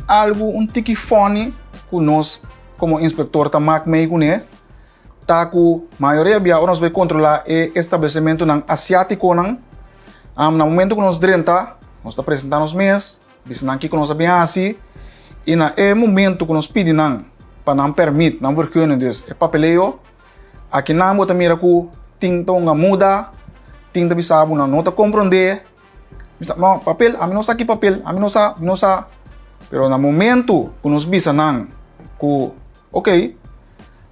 Algu un tiki funny ku nos komo inspektor ta mak mei kuné ta ku mayoria bia ora nos bai kontrolá e establesimentunan asiátikonan, na momento ku nos drenta nos ta presentá nos mes, bisa nan kiko nos a bin hasi i na e momento ku nos pidi nan pa nan pèrmit, nan vergunning, dus e papeleo, akinan bo ta mira ku tin ta hunga muda, tin ta bisa bo nan no ta komprondé. Bisa, no, papel, ami no sa ki papel, ami no sa, mi no sa. Pero na momento ku nos bisa nan ku, ok,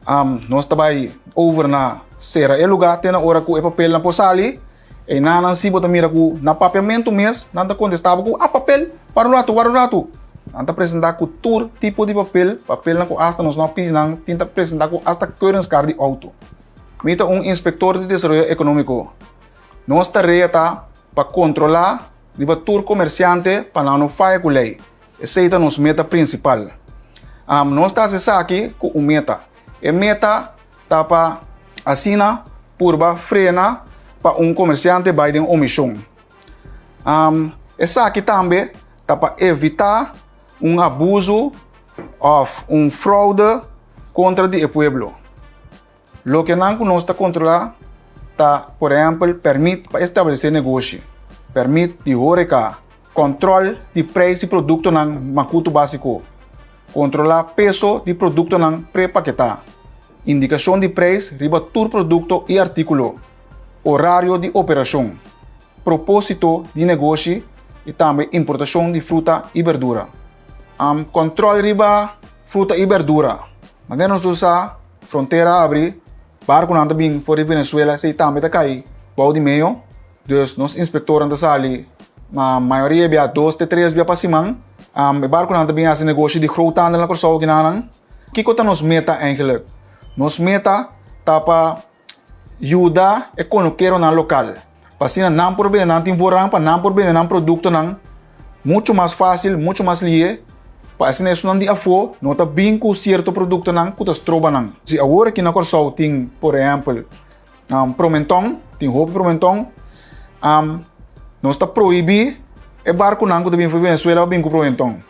um, nos ta bai over na sera e lugá te na ora ku e papelnan por sali, ei nan si bo ta mira ku na papiamentu mes nan ta kontestá bo ku, ah, papel, wara un ratu, wara un ratu. Nan ta presentá ku tur tipo di papel, papelnan ku asta nos no a pidi nan, tin ta presentá ku asta keuringskaart di outo. Mi ta un inspektor di desaroyo ekonómiko. Nos tarea ta pa kontrolá riba tur komersiante pa nan no faya ku lei. Esei ta nos meta prinsipal. Nos ta hasi esaki ku un meta. E meta ta pa asina purba frena pa un komersiante bai den omishon. Esaki tambe ta pa evitá un abusu òf un froude kontra di e pueblo. Lokenan ku nos ta kontrolá ta, por ehèmpel, pèrmit pa establesé negoshi, pèrmit di hóreka, kòntròl di preis di produktonan makutu básiko, kontrolá peso di produktonan prepaketá, indikashon di preis riba tur produkto i artíkulo, orario di operashon, propósito di negoshi i tambe importashon di fruta i berdura. Kòntròl riba fruta i berdura. Manera nos tur sa, frontera a abri, barkunan ta bin for di Venezuela, esei tambe ta kai bou di meyo. Dus nos inspektornan ta sali na mayoria bia dos te tres bia pa siman. E barkunan ta bin hasi negoshi di groothandel na Kòrsou kinanan. Kiko ta nos meta eigenlijk? Nos meta ta pa yuda e konokeronan lokal pa asina nan por bende nan tin voorrang pa nan por bende nan produktonan muchu mas fásil, muchu mas lihé pa asina esunnan di afó no ta bin ku sierto produktonan ku ta stroba nan. Si awor aki na Kòrsou tin por ehèmpel promentòn, tin hopi promentòn, nos ta prohibí e barkunan ku ta bin for Venezuela pa bin ku promentòn.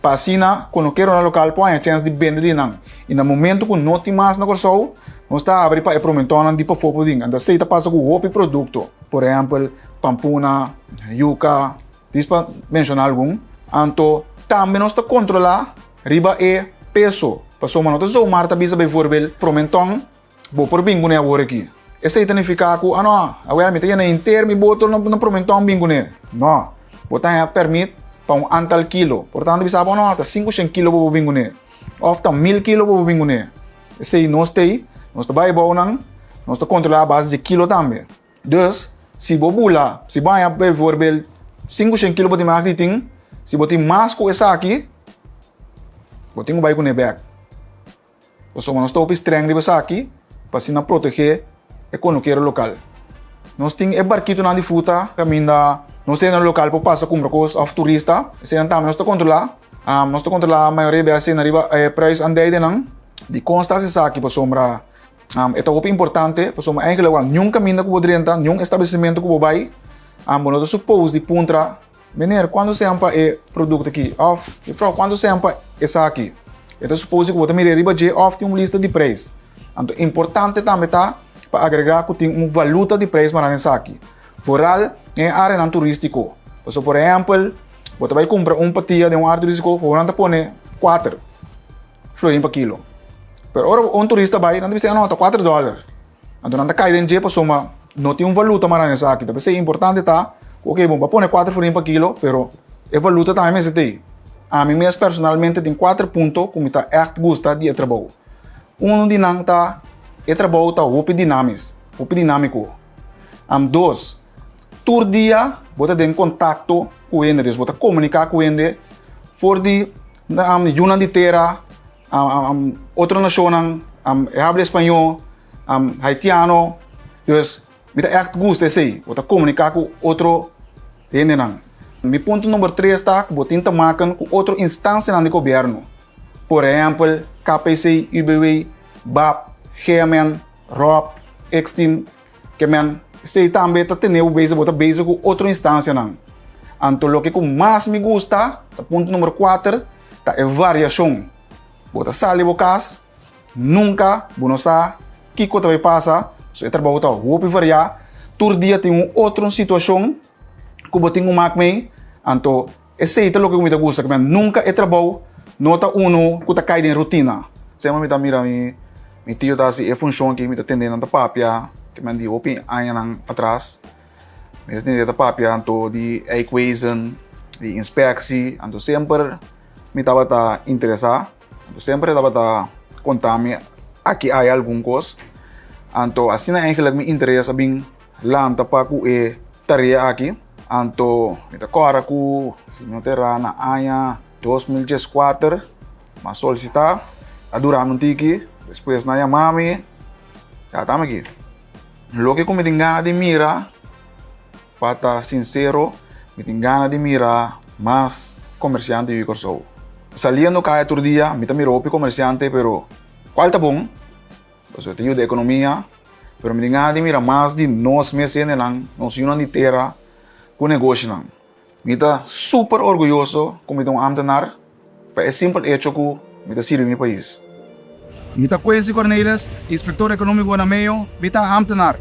Pa asina konokeronan lokal por haña chèns di bende di nan. I na momentu ku no tin mas na Kòrsou, nos ta habri pa e promentónan di pafó por bin. Anto esei ta pasa ku hopi produkto, por ehèmpel pampuna, yuka, dis pa menshoná algun. Anto tambe nos ta kontrolá riba e peso, pasobra no ta zomaar ta bisa beivoorbeeld promentòn Bo por bin kuné awor aki. Esei ta nifiká ku, ah no, awel mi ta yena henter mi boto na promentòn bin kuné. No, bo ta haña pèrmit pa un antal kilo. Por tanto bisa bo, no, ta 500 kilo bo por bin kuné. Òf ta 1000 kilo bo por bin kuné. Esei nos t'ei, nos ta bai abou nan, nos ta kontrolá a base di kilo tambe. Dus, si bo bula, si bo haña bijvoorbeeld 500 kilo bo tin mag di tin, si bo tin mas ku esaki, bo tin ku bai kuné bèk. Pasobra nos ta hopi streng riba esaki pa asina protegé e konokero lokal. Nos tin e barkitonan di fruta kaminda nos hendenan lokal por pasa kumpra kos òf turista. Eseinan tambe nos ta kontrolá. Nos ta kontrolá mayoria bes asina riba e preis andeidenan. Dikon nos ta hasi esaki? Pasobra e ta hopi importante pasobra eigenlik wak niun kaminda ku bo drenta, niun establesimentu ku bo bai, bo no ta supos di puntra Meneer, kuantu sean pa e produkto aki? Òf, Jufrou, kuantu sean pa esaki? E ta suposi ku bo ta mira riba dje òf tin un lista di preis. Anto, importante tambe ta pa agregá ku tin un valuta di preis mará na esaki, foral den e áreanan turístiko. Pasobra, por ehèmpel, bo ta bai kumpra un patia den un área turístiko, ku nan ta pone kuater florin pa kilo. Pero ora un turista bai, nan ta bisa, no, ta kuater dòler. Anto nan ta kai den dje pasobra no tin un valuta mará na esaki. Ta p'esei importante ta ku oke bon bo a pone kuater florin pa kilo pero e valuta tambe mester ta ei. Ami mes personalmente tin kuater punto ku mi ta ègt gusta di e trabou. Unu di nan ta e trabou ta hopi dinamis, hopi dinámiko. Dos, tur dia bo ta den kontakto ku hende, dus bo ta komuniká ku hende for di yunan di tera, otro nashonnan, e habla español, haitiano, dus mi ta ègt gusta esei, bo ta komuniká ku otro hendenan. Mi punto number tres ta ku bo tin ta maken ku otro instansianan di gobièrnu, por ehèmpel KPC, UBW, bap, GMN, rob, Exteam, ke men esei tambe ta tene bo bezig, bo ta bezig ku otro instansianan. Anto loke ku mas mi gusta ta punto number kuater. ta e variashon. Bo ta sali bo kas, nunka bo no sa kiko ta bai pasa, so e trabou ta hopi variá. Tur dia tin un otro situashon ku bo tin ku mak mei, anto esei ta loke ku mi ta gusta, ku nunka e trabou no ta unu ku ta kai den rutina. Semper mi ta mira mi mi tio ta hasi e funshon aki, mi ta tende nan ta papia, ke men di hopi añanan atras. Mi ta tende ta papia anto di eikwezen, di inspeksie, anto semper mi tabata interesá, anto semper e tabata konta mi aki aya algun kos. Anto asina eigenlijk mi interes a bin lanta pa ku e tarea aki. Anto mi ta kòrda ku si mi no ta erá na aña 2014 mi a solisitá, a dura mi un tiki, despues nan a yama mi, ya ta mi aki. Loke ku mi tin gana di mira, pa ta sinsero, mi tin gana di mira mas komersiante yu Kòrsou. Saliendo kaya tur dia, mi ta mira hopi komersiante, pero kual ta bon, pasobra ta yuda ekonomia, pero mi tin gana di mira mas di nos mes hendenan, nos yunan di tera ku negoshinan. Mi ta super orguyoso ku mi ta un ámtenar pa e simpel echo ku mi ta sirbi mi pais. Mi ta Quincy Cornelis, inspektor ekonómiko na Meo, mi ta ámtenar.